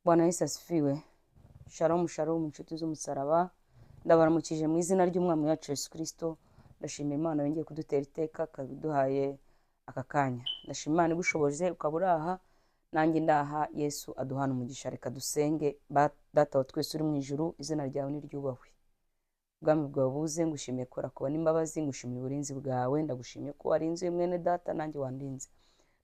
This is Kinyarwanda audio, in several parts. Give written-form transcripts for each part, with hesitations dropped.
Bwana Yesu asifiwe. Shalom shalom, inshuti z'umusaraba. Ndabaramukije mu izina ry'Umwami wacu Yesu Kristo. Ndashima Imana yongeye kudutera iteka, ikaba iduhaye aka kanya. Ndashima Imana igushoboje ukaba uri aha, nanjye ndaha. Yesu aduhana umugisha. Reka dusenge. Data wa twese uri mu ijuru, izina ryawe niryubahwe. Ubwami bwawe buze. Ngushimiye ko kubona imbabazi, ngushimiye uburinzi bwawe, ndagushimiye ko warinze mwene data nanjye wandinze.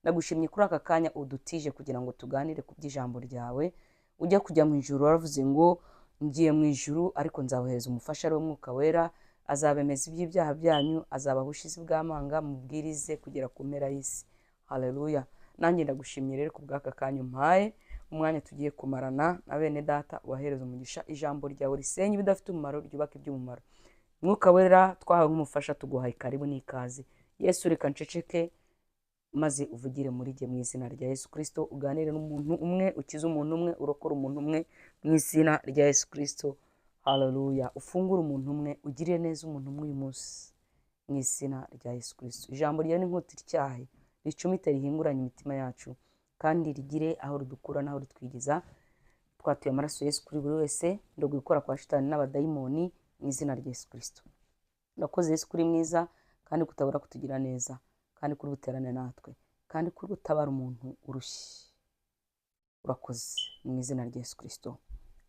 Ndagushimye kuri aka kanya udutije kugira ngo tuganire ku by'ijambo ryawe. Ujya kujya mu ijuru waravuze ngo: "Ngiye mu ijuru, ariko nzabohereza umufasha, ari wo Mwuka Wera, azabemeza iby'ibyaha byanyu, azabaha ubushizi bw'amanga, mubwirize kugera ku mpera y'isi." Haleluya! Nanjye ndagushimiye rero ku bw'aka kanya umpaye, umwanya tugiye kumarana na bene data. Ubahereza umugisha. Ijambo ryawe risenye ibidafite umumaro, ryubaka iby'umumaro. Mwuka Wera twahawe nk'umufasha, tuguhaye karibu n'ikaze. Yesu, reka nceceke maze uvugire muri jye mu izina rya Yesu Kirisito. Uganire n'umuntu umwe, ukize umuntu umwe, urokore umuntu umwe mu izina rya Yesu Kirisito. Haleluya! Ufungure umuntu umwe, ugirire neza umuntu umwe uyu munsi mu izina rya Yesu Kirisito. Ijambo ryawe ni inkota ityaye, ricumite, rihinguranye imitima yacu, kandi rigire aho ridukura n'aho ritwigiza. Twatuye amaraso Yesu kuri buri wese, ndoga gukora kwa shitani n'abadayimoni mu izina rya Yesu Kirisito. Urakoze Yesu, kuri mwiza kandi kutabura kutugira neza, kandi kuri buterane natwe, kandi kuri butabara umuntu urushye. Urakoze mu izina rya Yesu Kirisito,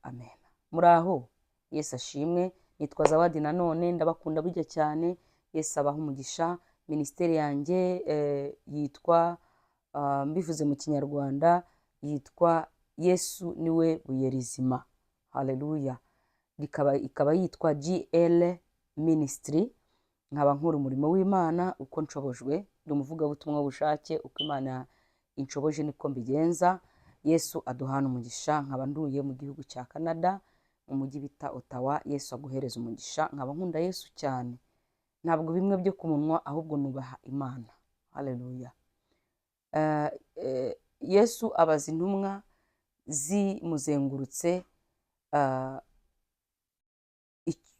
amen. Muraho, Yesu ashimwe. Nitwa Zawadi nanone, ndabakunda burya cyane. Yesu abaha umugisha. Minisiteri yanjye yitwa, mbivuze mu Kinyarwanda, yitwa Yesu Niwe Buye Rizima. Haleluya! Ikaba yitwa GL Ministry. Nkaba nkora umurimo w'Imana uko nshobojwe. Ndi umuvugabutumwa w'ubushake, uko Imana inshoboje niko mbigenza. Yesu aduhana umugisha. Nkaba nduye mu gihugu cya Canada, mu mujyi bita Ottawa. Yesu aguhereza umugisha. Nkaba nkunda Yesu cyane, ntabwo bimwe byo ku munwa, ahubwo nubaha Imana. Haleluya! Yesu abaza intumwa zimuzengurutse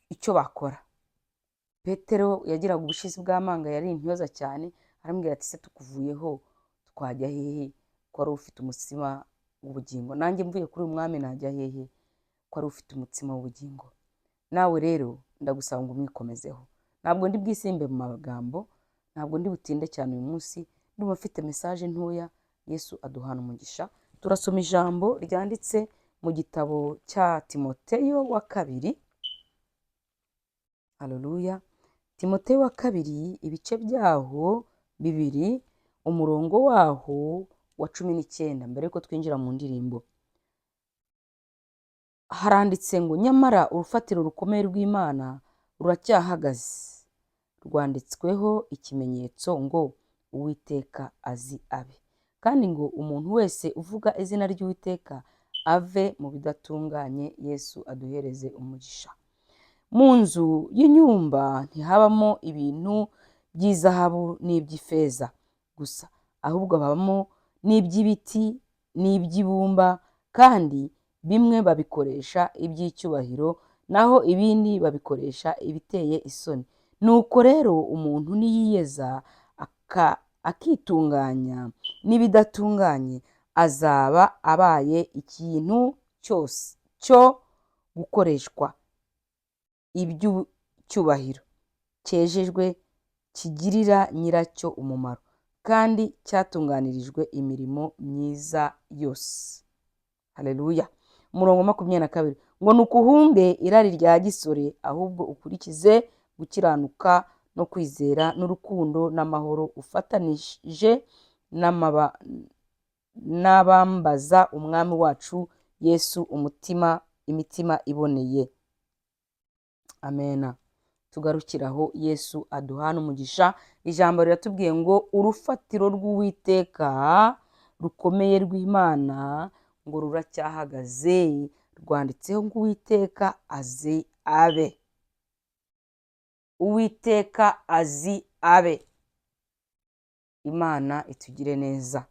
icyo bakora. Petero yagiraga ubushizi bw'amanga, yari intyoza cyane. Aramubwira ati: "Se tukuvuyeho twajya hehe, ko wari ufite umutsima w'ubugingo? Nanjye mvuye kuri uyu mwami najya hehe, ko wari ufite umutsima w'ubugingo?" Nawe rero ndagusaba ngo umwikomezeho. Ntabwo ndi bwisimbe mu magambo, ntabwo ndi butinde cyane uyu munsi. Ndumva mfite message ntoya. Yesu aduhana umugisha. Turasoma ijambo ryanditse mu gitabo cya Timoteyo wa kabiri. Haleluya! Timoteyo wa kabiri, ibice byaho 2, umurongo waho wa 19. Mbere yuko twinjira mu ndirimbo, haranditse ngo: "Nyamara urufatiro rukomeye rw'Imana ruracyahagaze, rwanditsweho ikimenyetso ngo: 'Uwiteka azi abe', kandi ngo: 'Umuntu wese uvuga izina ry'Uwiteka ave mu bidatunganye.'" Yesu aduhereze umugisha. "Mu nzu y'inyumba ntihabamo ibintu by'izahabu n'iby'ifeza gusa, ahubwo habamo n'iby'ibiti n'iby'ibumba, kandi bimwe babikoresha iby'icyubahiro, naho ibindi babikoresha ibiteye isoni. Nuko rero umuntu niyiyeza akitunganya n'ibidatunganye, azaba abaye ikintu cyose cyo gukoreshwa iby'icyubahiro, cyejejwe, kigirira nyiracyo umumaro, kandi cyatunganirijwe imirimo myiza yose." Haleluya! Umurongo 22 ngo: "Nuko uhunge irari rya gisore, ahubwo ukurikize gukiranuka no kwizera n'urukundo n'amahoro, ufatanije n'abambaza Umwami wacu Yesu umutima imitima iboneye." Amena. Tugarukiraho. Yesu aduhana umugisha. Ijambo riratubwiye ngo urufatiro rw'Uwiteka rukomeye rw'Imana ngo ruracyahagaze, rwanditseho ngo: "Uwiteka azi abe." Uwiteka azi abe. Imana itugire neza.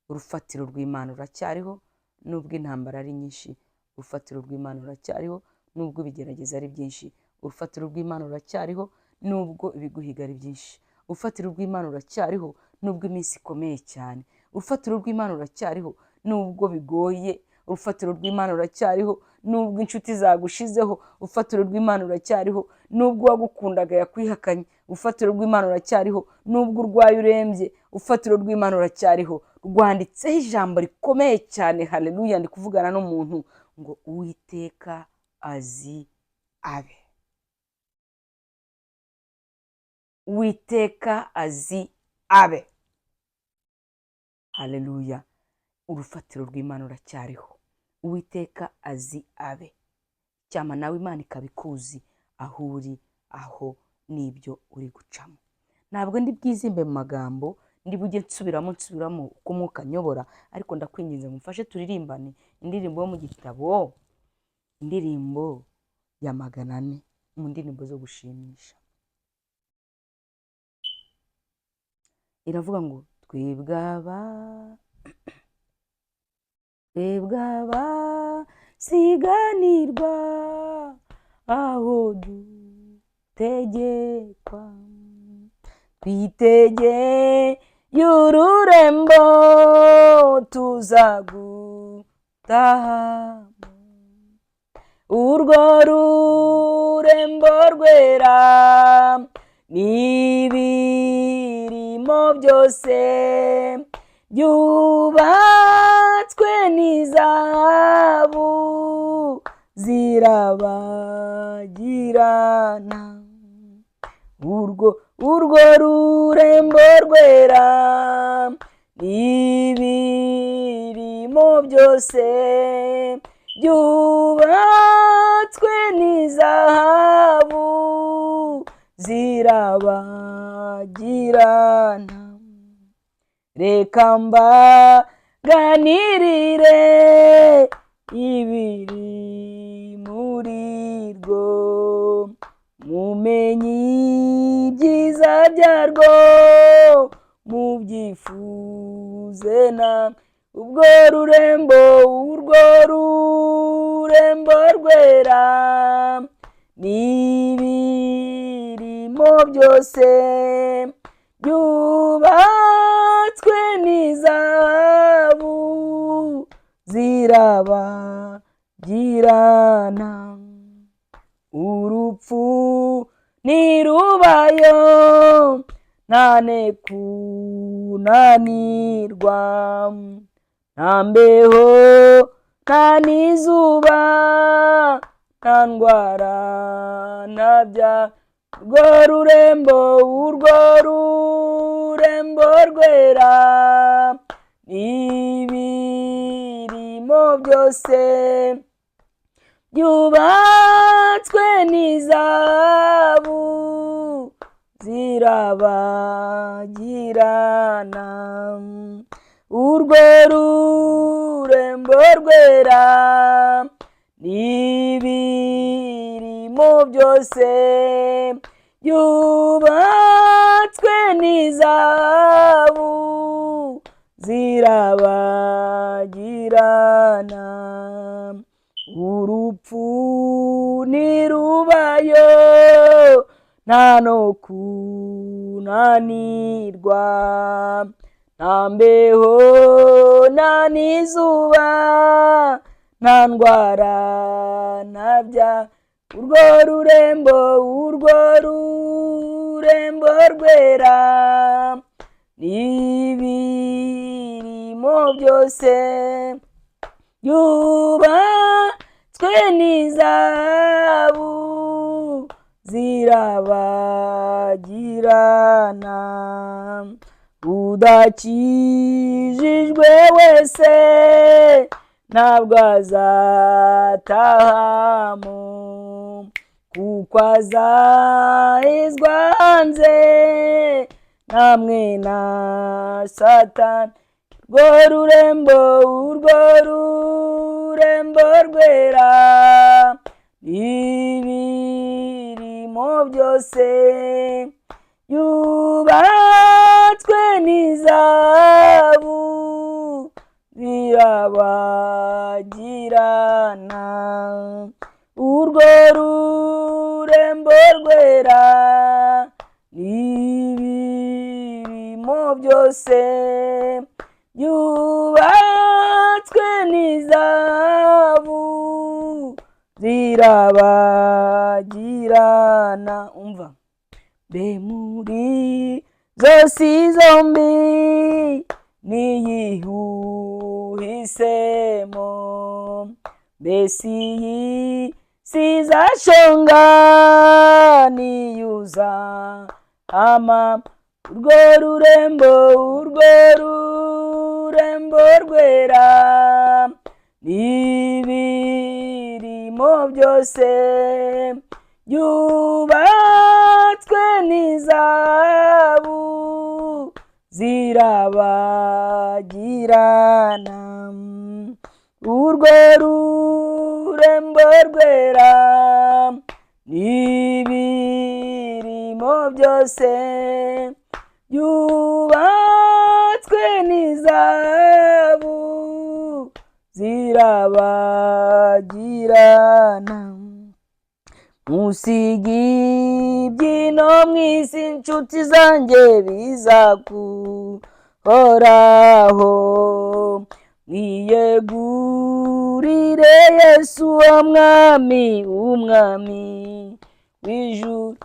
Urufatiro rw'Imana ruracyariho nubwo intambara ari nyinshi. Urufatiro rw'Imana ruracyariho nubwo ibigeragezo ari byinshi. Urufatiro rw'Imana ruracyariho nubwo ibiguhiga ari byinshi. Urufatiro rw'Imana ruracyariho nubwo iminsi ikomeye cyane. Urufatiro rw'Imana ruracyariho nubwo bigoye. Urufatiro rw'Imana ruracyariho nubwo inshuti zagushizeho. Urufatiro rw'Imana ruracyariho nubwo uwagukundaga yakwihakanye. Urufatiro rw'Imana ruracyariho nubwo urwaye urembye. Urufatiro rw'Imana ruracyariho, rwanditseho ijambo rikomeye cyane. Haleluya! Ndi kuvugana n'umuntu ngo Uwiteka azi abe. Uwiteka azi abe. Haleluya! Urufatiro rw'Imana ruracyariho. Uwiteka azi abe. Cyama nawe Imana ikaba ikuzi aho uri, aho n'ibyo uri gucamo. Ntabwo ndi bwizimbe mu magambo, ndi bujye nsubiramo nsubiramo uko umwuka anyobora, ariko ndakwinginze ngo mufashe turirimbane indirimbo yo mu gitabo, indirimbo ya 400 mu ndirimbo zo gushimisha. Iravuga ngo twebwe abasiganirwa aho dutegekwa, twitegeye ururembo tuzagutahamo, urwo rurembo rwera n'ibirimo byose byubatswe n'izahabu zirabagirana, urwo rurembo rwera n'ibirimo byose byubatswe n'izahabu zirabagirana. Reka mbaganirire ibiri muri rwo, mumenye ibyiza byarwo, mubyifuze namwe. Ubwo rurembo, urwo rurembo rwera n'ibirimo byose byubatswe n'izahabu zirabagirana. Urupfu ntirubayo, nta kunanirwa, nta mbeho, nta n'izuba, nta ndwara, nta byago. Urwo rurembo, urwo rurembo rwera n'ibirimo byose byubatswe n'izahabu zirabagirana. Urwo rurembo rwera n'ibirimo byose byubatswe n'izahabu zirabagirana. Urupfu ntirubayo, nta no kunanirwa, nta mbeho, nta n'izuba, nta ndwara, nta byago. Urwo rurembo, urwo rurembo rwera n'ibirimo byose byubatswe n'izahabu zirabagirana. Udakijijwe wese ntabwo azatahamo, kuko azahezwa hanze namwe na Satani. Urwo rurembo, urwo rurembo rwera n'ibirimo byose yubatswe n'izahabu zirabagirana. Urwo rurembo rwera n'ibirimo byose yubatswe n'izahabu. Zirabagirana. Umva, mbe muri zose zombi niyihuhisemo? Mbese iyi sizashonga niyuza ama urwo rurembo, urwo rurembo rwera, n'ibirimo byose byubatswe n'izahabu zirabagirana. Urwo rurembo rwera n'ibirimo byose byubatswe n'izahabu zirabagirana. Musige ibyino mu isi, inshuti zanjye, bizakuhoraho. Mwiyegurire Yesu umwami, umwami w'ijuru.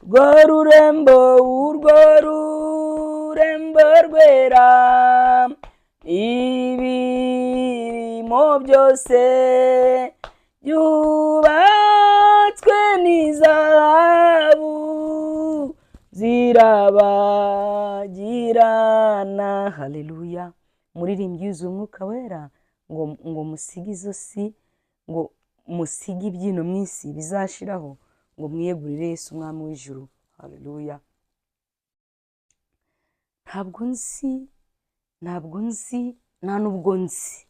Urwo rurembo, urwo rurembo rwera, ibirimo byose byubatswe n'izahabu zirabagirana. Haleluya! Umuririmbyi yuzuye Umwuka Wera ngo musige izo si, ngo musige ibyino mu isi bizashiraho, ngo mwiyegurire Yesu umwami w'ijuru. Haleluya! Ntabwo nzi, ntabwo nzi, nta nubwo nzi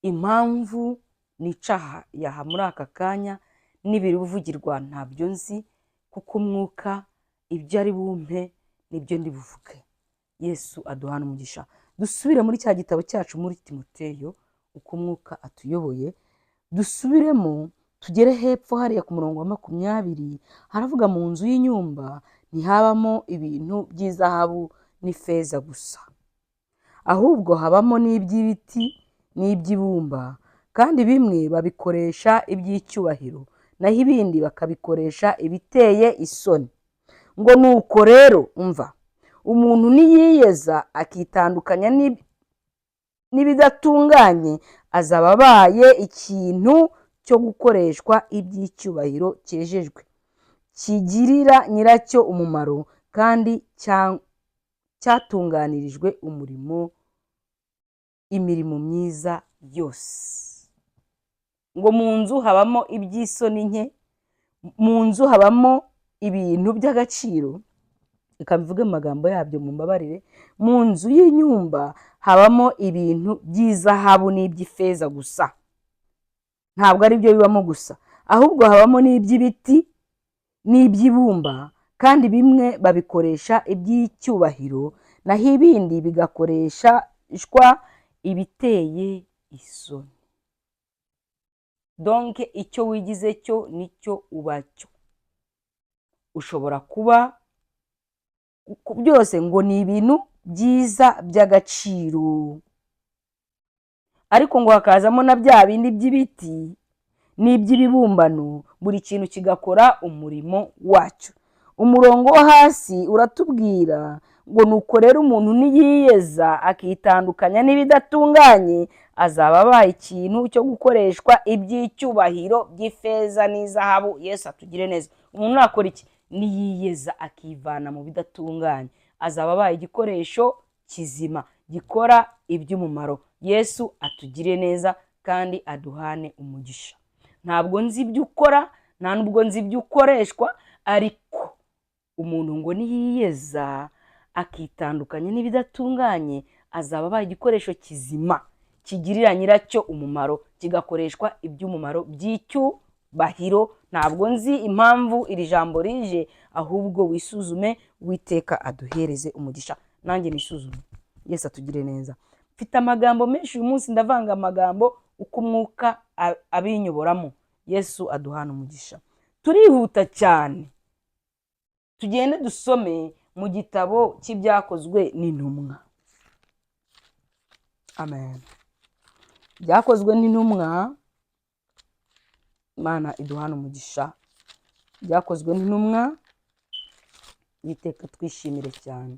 impamvu nica yaha muri aka kanya n'ibiri buvugirwa, ntabyo nzi, kuko Umwuka ibyo ari bumpe nibyo ndi buvuge. Yesu aduhana umugisha. Dusubire muri cya gitabo cyacu, muri Timoteyo, uko Umwuka atuyoboye. Dusubiremo tugere hepfo hariya ku murongo wa 20. Haravuga: mu nzu y'inyumba ntihabamo ibintu by'izahabu n'ifeza gusa, ahubwo habamo n'iby'ibiti n'iby'ibumba, kandi bimwe babikoresha iby'icyubahiro, naho ibindi bakabikoresha ibiteye isoni. Ngo nuko rero, umva, umuntu niyiyeza akitandukanya n'ibidatunganye, azaba abaye ikintu cyo gukoreshwa iby'icyubahiro cyejejwe, kigirira nyiracyo umumaro, kandi cyatunganirijwe umurimo, imirimo myiza yose. Ngo mu nzu habamo iby'isoni nke, mu nzu habamo ibintu by'agaciro. Reka mbivuge mu magambo yabyo, mumbabarire. Mu nzu y'inyumba habamo ibintu by'izahabu n'iby'ifeza gusa? Ntabwo ari byo bibamo gusa, ahubwo habamo n'iby'ibiti n'iby'ibumba, kandi bimwe babikoresha iby'icyubahiro, naho ibindi bigakoreshwa ibiteye isoni. Donc icyo wigize cyo nicyo uba cyo. Ushobora kuba byose ngo ni ibintu byiza by'agaciro, ariko ngo hakazamo na bya bindi by'ibiti n'iby'ibibumbano, buri kintu kigakora umurimo wacyo. Umurongo wo hasi uratubwira ngo: nuko rero umuntu niyiyeza akitandukanya n'ibidatunganye, azaba abaye ikintu cyo gukoreshwa iby'icyubahiro by'ifeza n'izahabu. Yesu atugire neza. Umuntu nakora iki? Niyiyeza akivana mu bidatunganye, azaba abaye igikoresho kizima gikora iby'umumaro. Yesu atugire neza kandi aduhane umugisha. Ntabwo nzi ibyo ukora, nta nubwo nzi ibyo ukoreshwa, ariko umuntu ngo niyiyeza akitandukanya n'ibidatunganye, azaba abaye igikoresho kizima kigirira nyiracyo umumaro, kigakoreshwa iby'umumaro by'icyubahiro. Ntabwo nzi impamvu iri jambo rije, ahubwo wisuzume. Witeka aduhereze umugisha, nanjye nisuzume. Yesu atugire neza. Mfite amagambo menshi uyu munsi, ndavanga amagambo uko Umwuka abinyoboramo. Yesu aduhana umugisha. Turihuta cyane, tugende dusome mu gitabo cy'Ibyakozwe n'Intumwa. Amen. Byakozwe n'Intumwa. Imana iduhana umugisha. Byakozwe n'intumwa, Uwiteka twishimire cyane.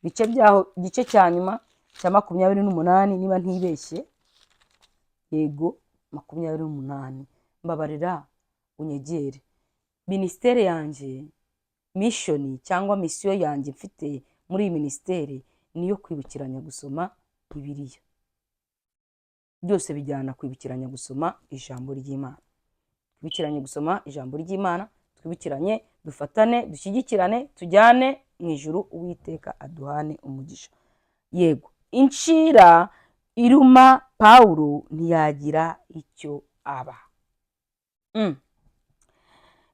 Ibice byaho, igice cya nyuma cya 28, niba ntibeshye, yego, 28. Mbabarira unyegere. Minisiteri yanjye, mission cyangwa mission yanjye mfite muri iyi minisiteri ni iyo kwibukiranya gusoma Bibiliya. Byose bijyana kwibukiranya gusoma ijambo ry'Imana. Twibukiranye gusoma ijambo ry'Imana, twibukiranye, dufatane, dushyigikirane, tujyane mu ijuru. Uwiteka aduhane umugisha. Yego, incira iruma Pawulo ntiyagira icyo aba.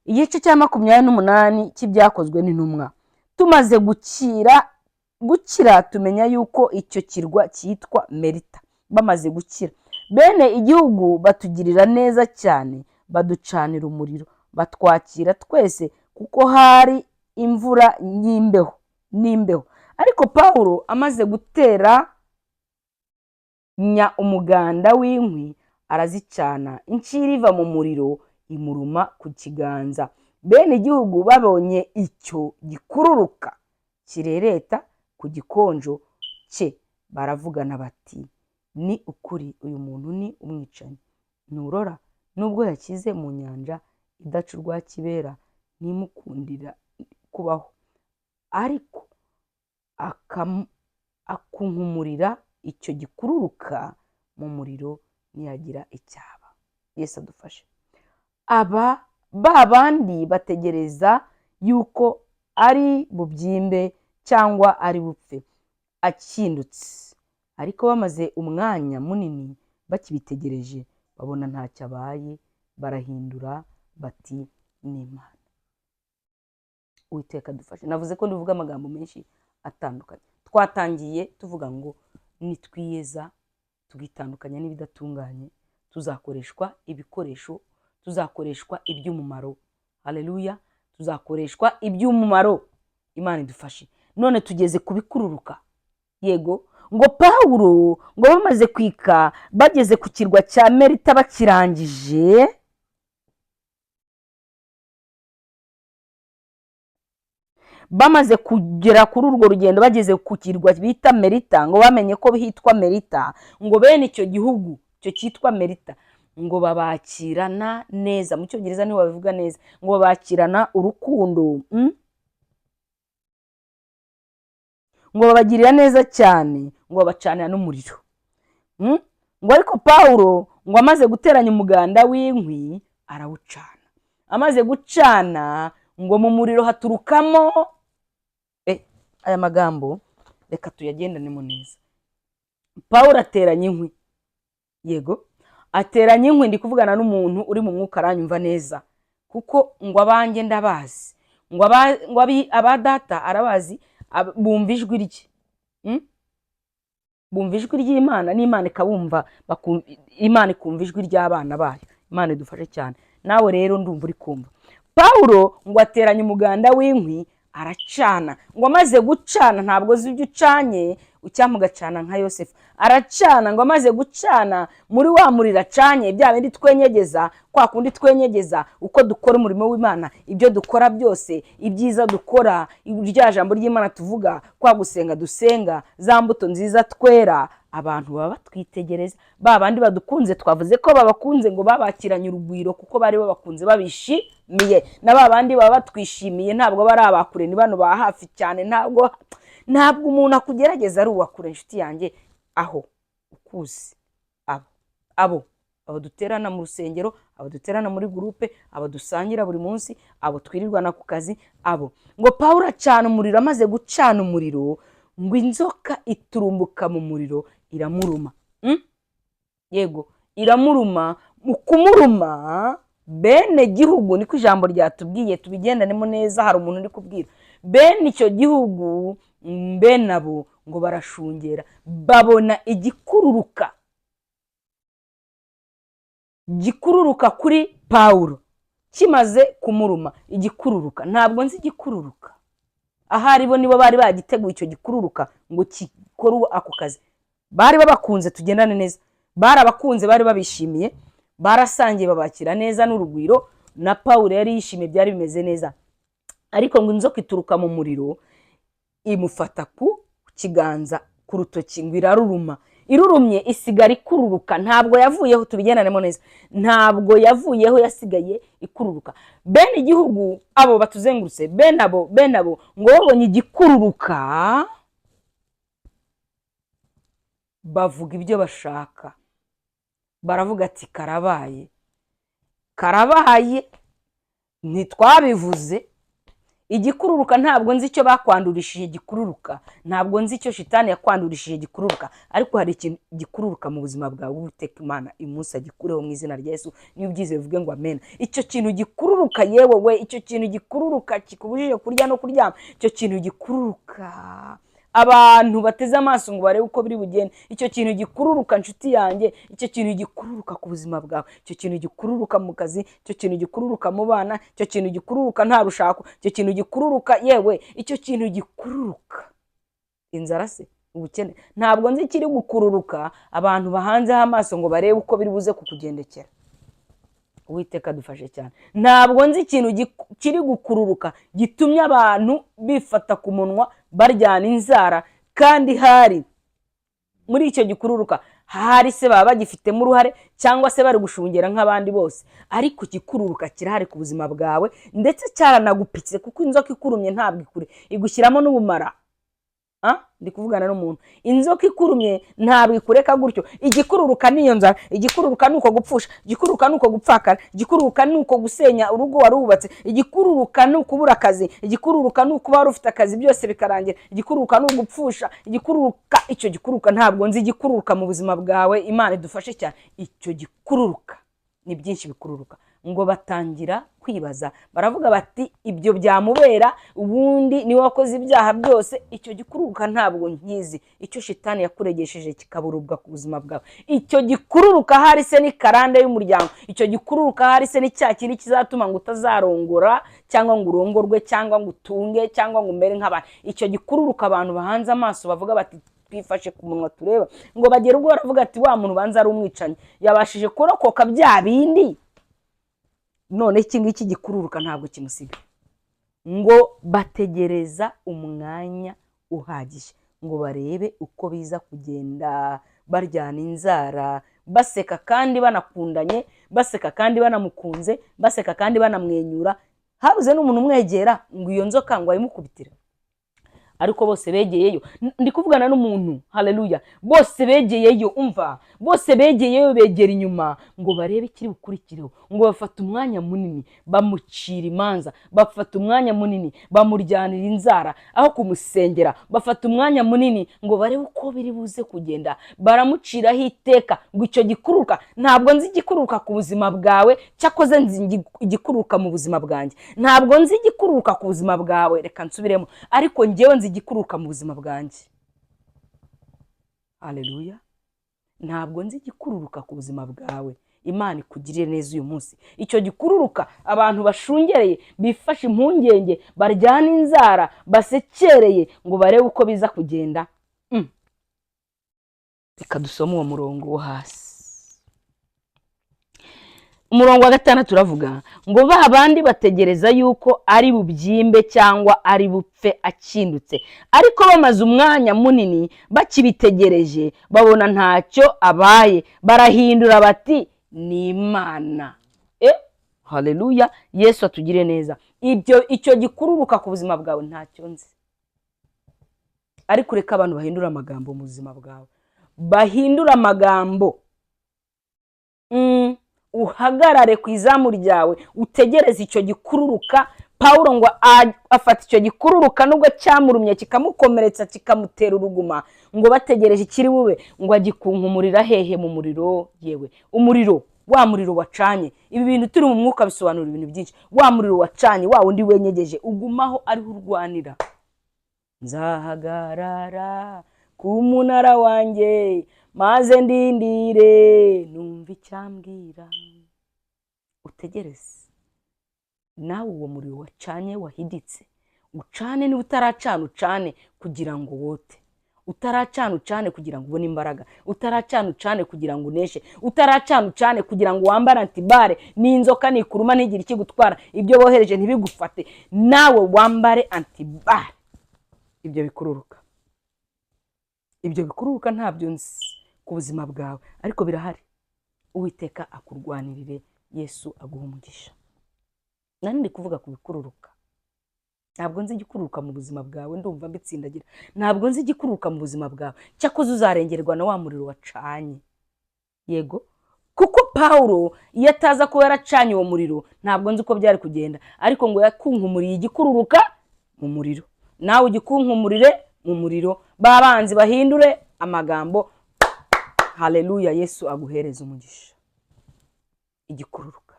Igice cya 28 cy'Ibyakozwe n'Intumwa. Tumaze gukira tumenya yuko icyo kirwa cyitwa Melita. Bamaze gukira, bene igihugu batugirira neza cyane, baducanira umuriro, batwakira twese, kuko hari imvura y'imbeho n'imbeho. Ariko Pawulo amaze guteranya umuganda w'inkwi arazicana, incira iva mu muriro imuruma ku kiganza. Bene igihugu babonye icyo gikururuka kirereta ku gikonjo cye, baravugana bati: "Ni ukuri uyu muntu ni umwicanyi. Nturora, nubwo yakize mu nyanja idaca urwa kibera, ntimukundira kubaho." Ariko akunkumurira icyo gikururuka mu muriro, ntiyagira icyaba. Yesu adufashe. Aba ba bandi bategereza yuko ari bubyimbe cyangwa ari bupfe akindutse, ariko bamaze umwanya munini bakibitegereje, babona ntacyo abaye, barahindura bati: "Ni Imana." Uwiteka adufashe. Navuze ko ndivuga amagambo menshi atandukanye. Twatangiye tuvuga ngo nitwiyeza, tugitandukanya n'ibidatunganye, tuzakoreshwa ibikoresho, tuzakoreshwa iby'umumaro. Haleluya! Tuzakoreshwa iby'umumaro. Imana idufashe. None tugeze ku bikururuka. Yego, ngo Pawulo ngo bamaze kwika, bageze ku kirwa cya Melita, bakirangije, bamaze kugera kuri urwo rugendo, bageze ku kirwa bita Melita, ngo bamenye ko hitwa Melita, ngo bene icyo gihugu icyo cyitwa Melita ngo babakirana neza. Mu Cyongereza niho babivuga neza, ngo babakirana urukundo, ngo babagirira neza cyane, ngo babacanira n'umuriro. Ngo ariko Pawulo ngo amaze guteranya umuganda w'inkwi arawucana, amaze gucana ngo mu muriro haturukamo aya magambo reka tuyagendanemo neza. Pawulo ateranya inkwi, yego, ateranya inkwi. Ndi kuvugana n'umuntu uri mu mwuka aranyumva neza, kuko ngo abanjye ndabazi, ngo aba data arabazi, bumva ijwi rye, bumva ijwi ry'Imana, n'Imana ikabumva, Imana ikumva ijwi ry'abana bayo. Imana idufashe cyane. Nawe rero ndumva uri kumva. Pawulo ngo ateranya umuganda w'inkwi aracana, ngo amaze gucana, ntabwo uzi ibyo ucanye, ucyampa ugacana nka Yosefu, aracana. Ngo amaze gucana, muri wa muriro acanye, bya bindi twenyegeza, kwa kundi twenyegeza uko dukora umurimo w'Imana, ibyo dukora byose, ibyiza dukora, rya jambo ry'Imana tuvuga, kwa gusenga dusenga, za mbuto nziza twera, abantu baba batwitegereza. Ba bandi badukunze, twavuze ko babakunze, ngo babakiranye urugwiro kuko bari babakunze babishimiye. Na ba bandi baba batwishimiye ntabwo bari abakure, ni bano ba hafi cyane. Ntabwo umuntu akugerageza ari uwakure, inshuti yanjye, aho ukuzi. Abo duterana mu rusengero, abo duterana muri groupe, abo dusangira buri munsi, abo twirirwana ku kazi, abo. Ngo Pawulo acana umuriro, amaze gucana umuriro, ngo inzoka iturumbuka mu muriro iramuruma. Yego, iramuruma. Mu kumuruma, bene gihugu, niko ijambo ryatubwiye, tubigendanemo neza. Hari umuntu uri kubwira bene icyo gihugu, bene abo ngo barashungera, babona igikururuka gikururuka kuri Pawulo kimaze kumuruma. Igikururuka, ntabwo nzi igikururuka ahari, bo nibo bari bagiteguye icyo gikururuka ngo gikore ako kazi. Bari babakunze, tugendane neza, barabakunze, bari babishimiye. Barasangiye, babakira neza n'urugwiro, na Pawulo yari yishimye, byari bimeze neza. Ariko ngo inzoka ituruka mu muriro imufata ku kiganza, ku rutoki, ngo iraruruma. Irurumye isigara ikururuka, ntabwo yavuyeho. Tubigendanemo neza, ntabwo yavuyeho, yasigaye ikururuka. Bene igihugu, abo batuzengurutse, bene abo ngo babonye igikururuka bavuga ibyo bashaka, baravuga ati: "Karabaye, karabaye, ntitwabivuze?" Igikururuka, ntabwo nzi icyo bakwandurishije gikururuka, ntabwo nzi icyo shitani yakwandurishije gikururuka, ariko hari ikintu gikururuka mu buzima bwawe. Uwiteka Imana uyu munsi agikureho mu izina rya Yesu. Niba ubyizeye uvuge ngo amena. Icyo kintu gikururuka, yewe we, icyo kintu gikururuka kikubujije kurya no kuryama, icyo kintu gikururuka abantu bateze amaso ngo barebe uko biri bugende, icyo kintu gikururuka, nshuti yanjye, icyo kintu gikururuka ku buzima bwawe, icyo kintu gikururuka mu kazi, icyo kintu gikururuka mu bana, icyo kintu gikururuka nta rushako, icyo kintu gikururuka, yewe, icyo kintu gikururuka, inzara se, ubukene, ntabwo nzi ikiri gukururuka abantu bahanzeho amaso ngo barebe uko biri buze kukugendekera. Uwiteka dufashe cyane. Ntabwo nzi ikintu kiri gukururuka gitumye abantu bifata ku munwa, baryana inzara, kandi hari muri icyo gikururuka hari se baba bagifitemo uruhare cyangwa se bari gushungera nk'abandi bose. Ariko igikururuka kirahari ku buzima bwawe, ndetse cyaranagupitse, kuko inzoka ikurumye ntabwo ikure igushyiramo n'ubumara. Ndi kuvugana n'umuntu. Inzoka ikurumye ntabwo ikureka gutyo. Igikururuka niyo nzara, igikururuka ni uko gupfusha, igikururuka ni uko gupfakara, igikururuka ni uko gusenya urugo wari wubatse, igikururuka ni ukubura akazi, igikururuka ni ukuba wari ufite akazi byose bikarangira, igikururuka ni ugupfusha, igikururuka, icyo gikururuka, ntabwo nzi igikururuka mu buzima bwawe. Imana idufashe cyane. Icyo gikururuka ni byinshi bikururuka. Ngo batangira kwibaza, baravuga bati: "Ibyo byamubera, ubundi niwe wakoze ibyaha byose." Icyo gikururuka ntabwo nkizi, icyo shitani yakuregesheje kikaburubwa ku buzima bwawe. Icyo gikururuka hari se ni karande y'umuryango, icyo gikururuka hari se ni cya kindi kizatuma ngo utazarongora cyangwa ngo urongorwe cyangwa ngo utunge cyangwa ngo umere nk'abantu. Icyo gikururuka abantu bahanze amaso bavuga bati: "Twifashe ku munwa tureba." Ngo bagere ubwo baravuga ati: "Wa muntu ubanza ari umwicanyi, yabashije kurokoka bya bindi, none iki ngiki gikururuka ntabwo kimusiga." Ngo bategereza umwanya uhagije ngo barebe uko biza kugenda, baryana inzara, baseka kandi banakundanye, baseka kandi banamukunze, baseka kandi banamwenyura. Habuze n'umuntu umwegera ngo iyo nzoka ngo ayimukubitire, ariko bose begeyeyo. Ndi kuvugana n'umuntu, haleluya. Bose begeyeyo, umva, bose begeyeyo, begera inyuma ngo barebe ikiri bukurikireho. Ngo bafata umwanya munini bamucira imanza, bafata umwanya munini bamuryanira inzara aho kumusengera, bafata umwanya munini ngo barebe uko biri buze kugenda, baramuciraho iteka. Ngo icyo gikururuka, ntabwo nzi igikururuka ku buzima bwawe, cyakoze nzi igikururuka mu buzima bwanjye. Ntabwo nzi igikururuka ku buzima bwawe, reka nsubiremo, ariko ngewe nzi igikururuka mu buzima bwanjye. Haleluya. Ntabwo nzi igikururuka ku buzima bwawe. Imana ikugirire neza uyu munsi. Icyo gikururuka abantu bashungereye, bifashe impungenge, baryana inzara, basekereye ngo barebe uko biza kugenda. Reka dusome uwo murongo wo hasi, umurongo wa 6 uravuga ngo: "Ba bandi bategereza yuko ari bubyimbe cyangwa ari bupfe akindutse. Ariko bamaze umwanya munini bakibitegereje, babona ntacyo abaye, barahindura bati: 'Ni imana.'" Haleluya, Yesu atugire neza. Ibyo, icyo gikururuka ku buzima bwawe ntacyo nzi, ariko ureke abantu bahindura amagambo mu buzima bwawe, bahindura amagambo. Uhagarare ku izamu ryawe, utegereze icyo gikururuka. Pawulo ngo afata icyo gikururuka, nubwo cyamurumye kikamukomeretsa, kikamutera uruguma, ngo bategereje ikiri bube, ngo agikunkumurira hehe? Mu muriro. Yewe umuriro, wa muriro wacanye. Ibi bintu turi mu mwuka bisobanura ibintu byinshi. Wa muriro wacanye, wa wundi wenyegeje, ugumaho ariho urwanira. Nzahagarara ku munara wanjye maze ndindire numva icyambwira. Utegereze nawe uwo muriro wacanye, wahiditse, ucane. Niba utaracana, ucane kugira ngo wote. Utaracana ucane kugira ngo ubone imbaraga, utaracana ucane kugira ngo uneshe, utaracana ucane kugira ngo wambare anti-balles, n'inzoka nikuruma ntigire ikigutwara, ibyo bohereje ntibigufate, nawe wambare anti-balles. Ibyo bikururuka, ibyo bikururuka ntabyo nzi ku buzima bwawe, ariko birahari. Uwiteka akurwanirire, Yesu aguha umugisha. Nari ndi kuvuga ku bikururuka. Ntabwo nzi igikururuka mu buzima bwawe, ndumva mbitsindagira. Ntabwo nzi igikururuka mu buzima bwawe, cyakoze uzarengerwa na wa muriro wacanye. Yego, kuko Pawulo iyo ataza kuba yaracanye uwo muriro, ntabwo nzi uko byari kugenda, ariko ngo yakunkumuriye igikururuka mu muriro. Nawe ugikunkumurire mu muriro, ba banzi bahindure amagambo. Haleluya, Yesu aguhereza umugisha. Igikururuka,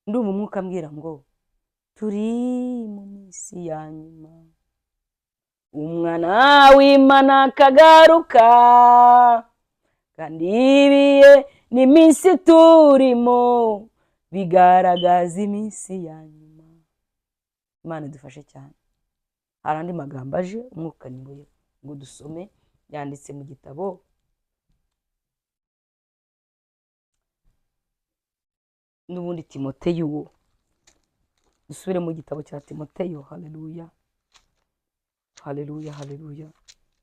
ndumva umwuka ambwira ngo turi mu minsi ya nyuma, umwana w'Imana akagaruka, kandi ibihe n'iminsi turimo bigaragaza iminsi ya nyuma. Imana idufashe cyane. Hari andi magambo aje umwuka niwe ngo dusome, yanditse mu gitabo n'ubundi Timoteyo. Dusubire mu gitabo cya Timoteyo. Haleluya, haleluya, haleluya.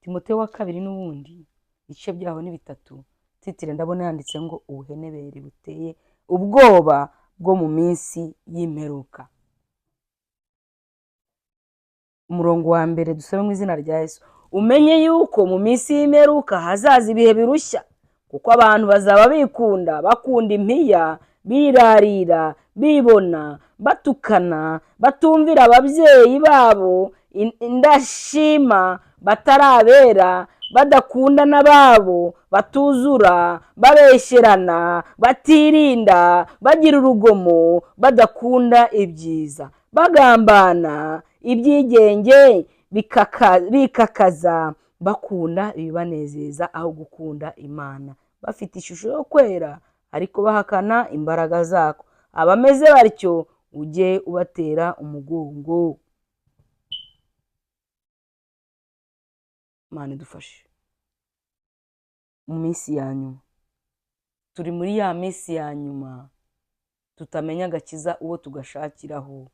Timoteyo wa kabiri n'ubundi, ibice byaho ni bitatu. Titre ndabona yanditse ngo ubuhenebere buteye ubwoba bwo mu minsi y'imperuka. Umurongo wa mbere dusome mu izina rya Yesu. Umenye yuko mu minsi y'imperuka hazaza ibihe birushya, kuko abantu bazaba bikunda, bakunda impiya, birarira, bibona, batukana, batumvira ababyeyi babo, indashima, batarabera, badakunda n'ababo, batuzura, babeshyerana, batirinda, bagira urugomo, badakunda ibyiza, bagambana ibyigenge, bikakaza, bakunda ibibanezeza aho gukunda Imana, bafite ishusho yo kwera ariko bahakana imbaraga zako. Abameze batyo ujye ubatera umugongo. Imana idufashe mu minsi ya nyuma. Turi muri ya minsi ya nyuma tutamenya agakiza uwo tugashakiraho,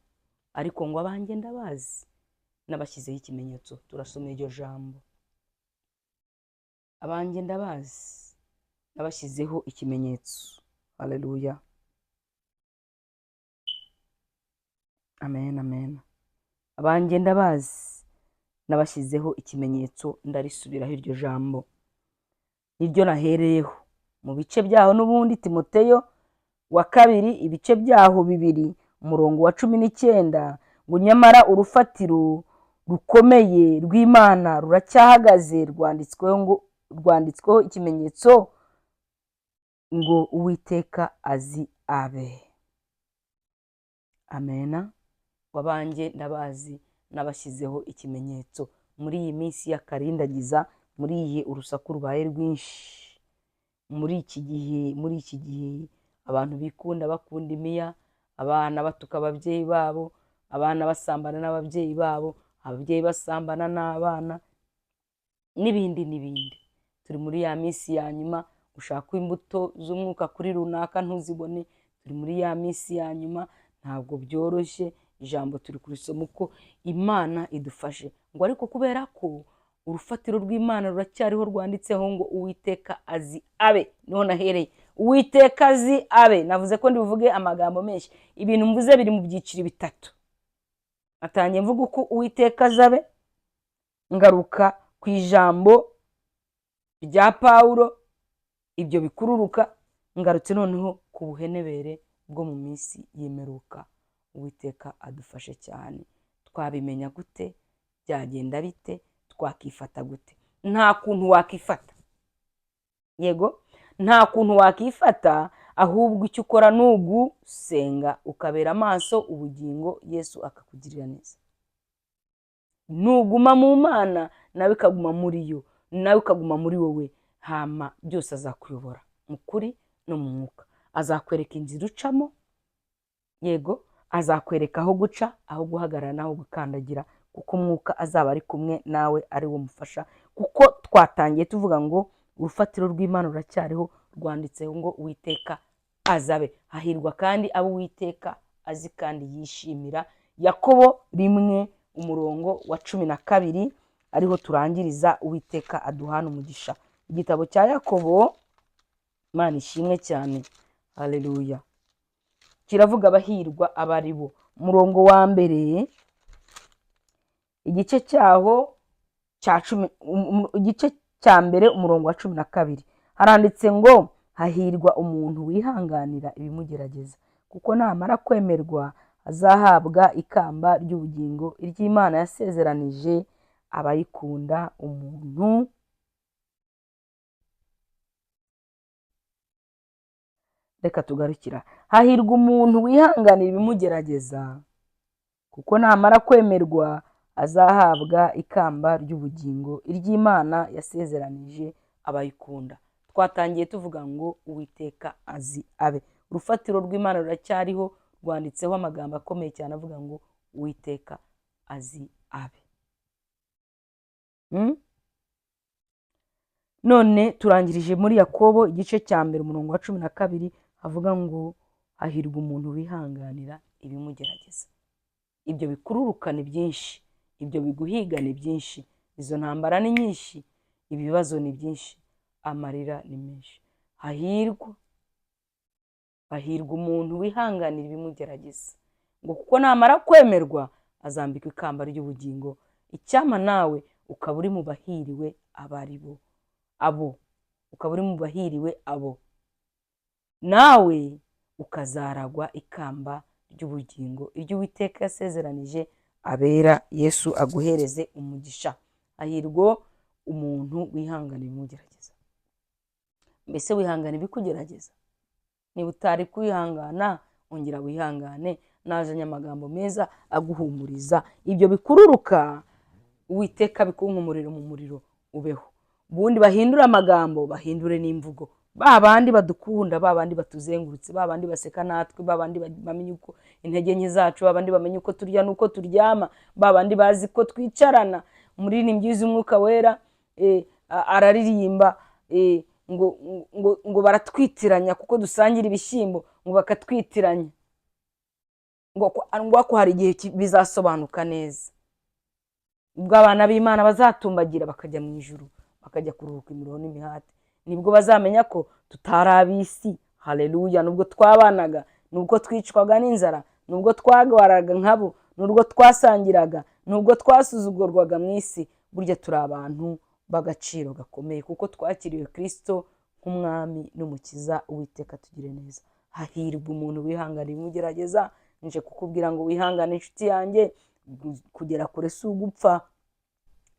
ariko ngo abanjye ndabazi nabashyizeho ikimenyetso. Turasoma iryo jambo, abanjye ndabazi nabashyizeho ikimenyetso. Haleluya, amen, amen. Abanjye ndabazi nabashyizeho ikimenyetso. Ndarisubiraho iryo jambo, niryo nahereyeho mu bice byaho n'ubundi. Timoteyo wa kabiri, ibice byaho bibiri, umurongo wa 19, ngo nyamara urufatiro rukomeye rw'Imana ruracyahagaze, rwanditsweho ikimenyetso ngo Uwiteka azi abe. Amena. Wabanjye ndabazi nabashyizeho ikimenyetso. Muri iyi minsi y'akarindagiza, muri iyi urusaku rubaye rwinshi, muri iki gihe abantu bikunda, bakunda imiya, abana batuka ababyeyi babo, abana basambana n'ababyeyi babo, ababyeyi basambana n'abana, n'ibindi n'ibindi. Turi muri ya minsi ya nyuma, ushaka imbuto z'umwuka kuri runaka ntuzibone. Turi muri ya minsi ya nyuma, ntabwo byoroshye. Ijambo turi kurisoma uko Imana idufashe, ngo ariko kubera ko urufatiro rw'Imana ruracyariho, rwanditseho ngo Uwiteka azi abe. Niho nahereye, Uwiteka azi abe. Navuze ko ndibuvuge amagambo menshi, ibintu mvuze biri mu byiciro bitatu. Natangiye mvuga uko Uwiteka azi abe, ngaruka ku ijambo rya Pawulo, ibyo bikururuka, ngarutse noneho ku buhenebere bwo mu minsi y'imperuka. Uwiteka adufashe cyane. Twabimenya gute? Byagenda bite? Twakifata gute? Nta kuntu wakifata. Yego, nta kuntu wakifata, ahubwo icyo ukora ni ugusenga ukabera amaso ubugingo, Yesu akakugirira neza. Nuguma mu Mana nawe ikaguma muri yo, nawe ukaguma muri wowe, hama byose azakuyobora mu kuri no mu mwuka. Azakwereka inzira ucamo, yego, azakwereka aho guca, aho guhagarara n'aho gukandagira, Kuko Umwuka azaba ari kumwe nawe, ari wo mufasha. Kuko twatangiye tuvuga ngo urufatiro rw'Imana ruracyariho, rwanditseho ngo Uwiteka azabe. Hahirwa kandi abo Uwiteka azi kandi yishimira. Yakobo 1 umurongo wa 12, ariho turangiriza. Uwiteka aduhana umugisha. Igitabo cya Yakobo, Imana ishimwe cyane, haleluya, kiravuga abahirwa abo ari bo. Umurongo wa mbere, igice cyaho cya 10, igice cya mbere umurongo wa 12, haranditse ngo hahirwa umuntu wihanganira ibimugerageza, kuko namara kwemerwa azahabwa ikamba ry'ubugingo iry'Imana yasezeranije abayikunda. Umuntu reka tugarukira, hahirwa umuntu wihanganira ibimugerageza, kuko namara kwemerwa azahabwa ikamba ry'ubugingo iry'Imana yasezeranije abayikunda. Twatangiye tuvuga ngo Uwiteka azi abe. Urufatiro rw'Imana ruracyariho, rwanditseho amagambo akomeye cyane avuga ngo Uwiteka azi abe. None turangirije muri Yakobo igice cya mbere umurongo wa 12, havuga ngo hahirwa umuntu wihanganira ibimugerageza. Ibyo bikururuka ni byinshi, ibyo biguhiga ni byinshi, izo ntambara ni nyinshi, ibibazo ni byinshi, amarira ni menshi. Hahirwa, hahirwa umuntu wihanganira ibimugerageza, ngo kuko namara kwemerwa azambikwa ikamba ry'ubugingo. Icyampa nawe ukaba uri mu bahiriwe abaribo, abo ukaba uri mu bahiriwe abo, nawe ukazaragwa ikamba ry'ubugingo iryo Uwiteka yasezeranije abera. Yesu aguhereze umugisha. Hahirwa umuntu wihangana ibimugerageza. Mbese wihangana ibikugerageza? Niba utari kwihangana, ongera wihangane. Nazanye amagambo meza aguhumuriza. Ibyo bikururuka Uwiteka bikunkumurire mu muriro, ubeho. Ubundi bahindure amagambo, bahindure n'imvugo. Ba bandi badukunda, ba bandi batuzengurutse, ba bandi baseka natwe, ba bandi bamenye uko intege nke zacu, ba bandi bamenye uko turya n'uko turyama, ba bandi bazi ko twicarana. Umuririmbyi w'Umwuka Wera araririmba ngo ngo ngo baratwitiranya kuko dusangira ibishyimbo, ngo bakatwitiranya, ngo hari igihe bizasobanuka neza, ubwo abana b'Imana bazatumbagira bakajya mu ijuru, bakajya kuruhuka imiruho n'imihati, nibwo bazamenya ko tutari ab'isi. Haleluya. Nubwo twabanaga, nubwo twicwaga n'inzara, nubwo twagwaraga nkabo, nubwo twasangiraga, nubwo twasuzugurwaga mu isi, burya turi abantu b'agaciro gakomeye, kuko twakiriwe Kristo nk'umwami n'umukiza. Uwiteka tugire neza. Hahirwa umuntu wihangana ibimugerageza. Nje kukubwira ngo wihangane inshuti yanjye, kugera kure si ugupfa.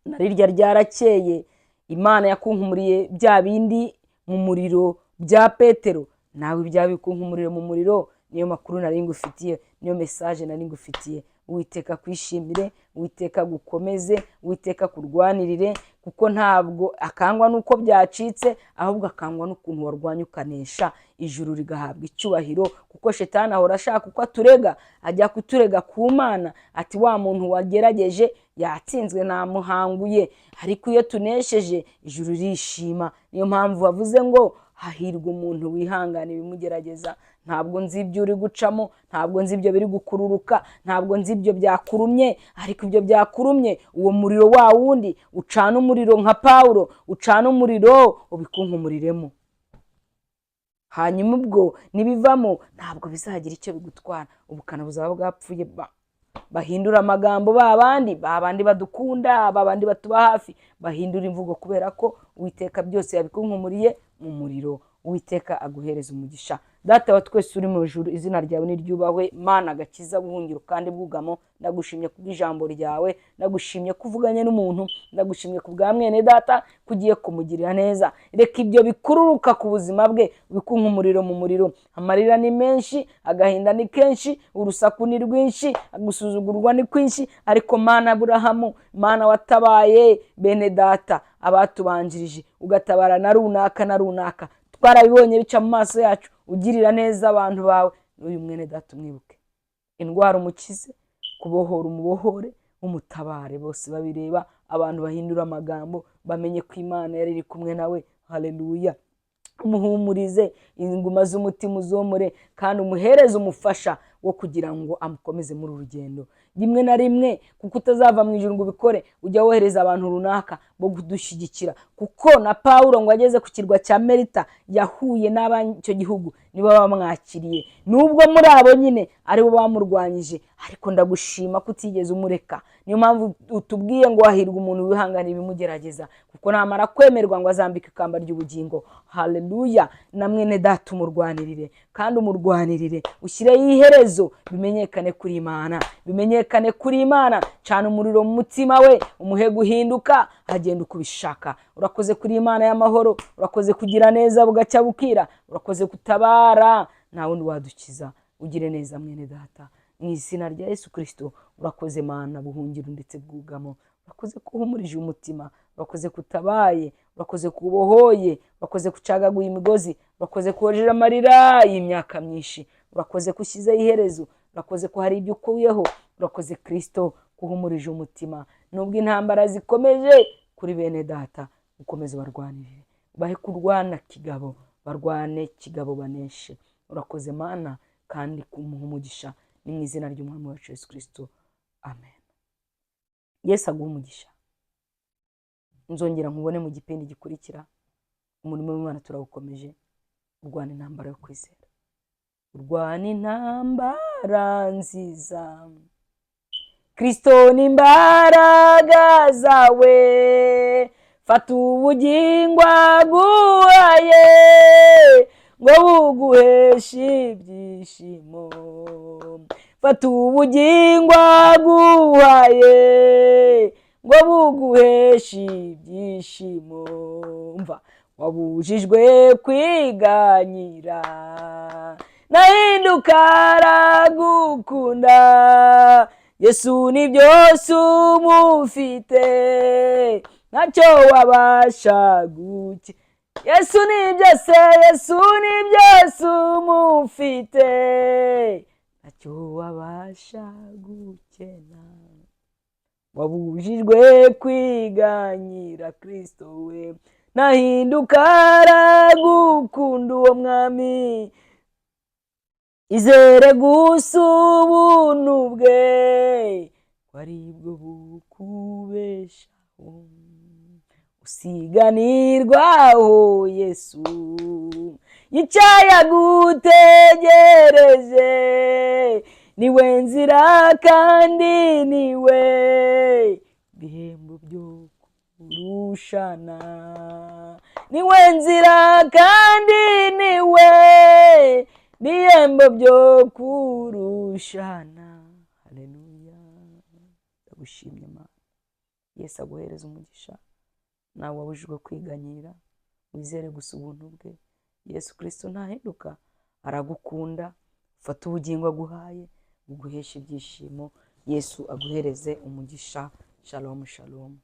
Na rirya ryarakeye, Imana yakunkumuriye bya bindi mu muriro bya Petero, nawe ibyawe bikunkumurire mu muriro. Niyo makuru nari ngufitiye, niyo message nari ngufitiye. Uwiteka akwishimire, Uwiteka agukomeze, Uwiteka akurwanirire, kuko ntabwo akangwa n'uko byacitse, ahubwo akangwa n'ukuntu warwanya ukanesha, ijuru rigahabwa icyubahiro. Kuko shetani ahora ashaka uko aturega, ajya kuturega ku Mana ati wa muntu wagerageje yatsinzwe, namuhanguye. Ariko iyo tunesheje ijuru ririshima. Niyo mpamvu bavuze ngo hahirwa umuntu wihangana ibimugerageza. Ntabwo nzi ibyo uri gucamo, ntabwo nzi ibyo biri gukururuka, ntabwo nzi ibyo byakurumye, ariko ibyo byakurumye, uwo muriro wa wundi ucana umuriro nka Pawulo, ucana umuriro ubikunkumurire, hanyuma ubwo nibivamo ntabwo bizagira icyo bigutwara, ubukana buzaba bwapfuye. Bahindura amagambo, ba bandi, ba bandi badukunda, ba bandi batuba hafi, bahindura imvugo, kubera ko Uwiteka byose yabikunkumuriye mu muriro. Uwiteka aguhereza umugisha. Data wa twese uri mu ijuru, izina ryawe niryubahwe. Mana agakiza, buhungiro kandi bwugamo, ndagushimye kubw'ijambo ryawe, ndagushimye ko uvuganye n'umuntu, ndagushimye ku bwa mwene data kugiye kumugirira neza. Reka ibyo bikururuka ku buzima bwe bikunkumuriro mu muriro. Amarira ni menshi, agahinda ni kenshi, urusaku ni rwinshi, gusuzugurwa ni kwinshi, ariko Mana Aburahamu, Mana watabaye bene data abatubanjirije, ugatabara na runaka na runaka, twarabibonye bica mu maso yacu, ugirira neza abantu bawe. N'uyu mwene data umwibuke, indwara umukize, kubohora umubohore, Umutabare bose babireba, abantu bahindura amagambo, bamenye ko Imana yari iri kumwe nawe. Haleluya. Umuhumurize, inguma z'umutima uzomore, kandi umuhereze umufasha wo kugira ngo amukomeze muri uru rugendo. Rimwe na rimwe, kuko utazava mu ijuru ngo ubikore, ujya wohereza abantu runaka bo kudushyigikira, kuko na Pawulo ngo ageze ku kirwa cya Melita yahuye n'ab'icyo gihugu, nibo bamwakiriye, nubwo muri abo nyine aribo bamurwanyije. Ariko ndagushima ko utigeze umureka. Niyo mpamvu utubwiye ngo hahirwa umuntu wihanganira ibimugerageza, kuko namara kwemerwa ngo azambike ikamba ry'ubugingo. Haleluya. Na mwene data umurwanirire, kandi umurwanirire ushyireho iherezo, bimenyekane kuri Imana, bimenyekane kuri Imana. Cana umuriro mu mutima we, umuhe guhinduka, agenda uko ubishaka. Urakoze kuri Imana y'amahoro, urakoze kugira neza bugacya bukira, urakoze kutabara, nta wundi wadukiza. Ugire neza mwene data mu izina rya Yesu Kirisito. Urakoze Mana buhungiro ndetse bwugamo, urakoze kuhumurije umutima, urakoze kutabaye, urakoze kubohoye, urakoze kucagaguye imigozi, urakoze kuhojeje amarira y'imyaka myinshi, urakoze kushyizeho iherezo, urakoze ko hari ibyo ukuyeho, urakoze Kirisito kuhumurije umutima. Nubwo intambara zikomeje kuri bene data, ukomeze barwanirire, bahe kurwana kigabo, barwane kigabo baneshe. Urakoze Mana, kandi kumuha umugisha ni mu izina ry'Umwami wacu Yesu Kirisito, amen. Yesu aguha umugisha. Nzongera nkubone mu gipindi gikurikira. Umurimo w'Imana turawukomeje. Urwana intambara yo kwizera, urwana intambara nziza. Kristo ni imbaraga zawe, fata ubugingo aguhaye ngo buguheshe ibyishimo. Fata ubugingo aguhaye ngo buguheshe ibyishimo. Mva wabujijwe kwiganyira, nahinduka aragukunda. Yesu ni byose umufite, ntacyo wabasha guke. Yesu ni byose, Yesu ni byose umufite, ntacyo wabasha gukena. Wabujijwe kwiganyira Kristo we, nahinduka aragukunda uwo mwami. Izere gusa ubuntu bwe, ko aribwo bukubeshaho. Usiganirwaho Yesu yicaye agutegereje, niwe nzira kandi niwe bihembo byo kurushana, niwe nzira kandi niwe bihembo byo kurushana. Haleluya. Ndagushimye Mana. Yesu aguhereza umugisha. Nawe wabujijwe kwiganyira, wizere gusa ubuntu bwe. Yesu Kirisito ntahinduka, aragukunda. Ufate ubugingo aguhaye buguhesha ibyishimo. Yesu aguhereze umugisha. Shalom, shalom.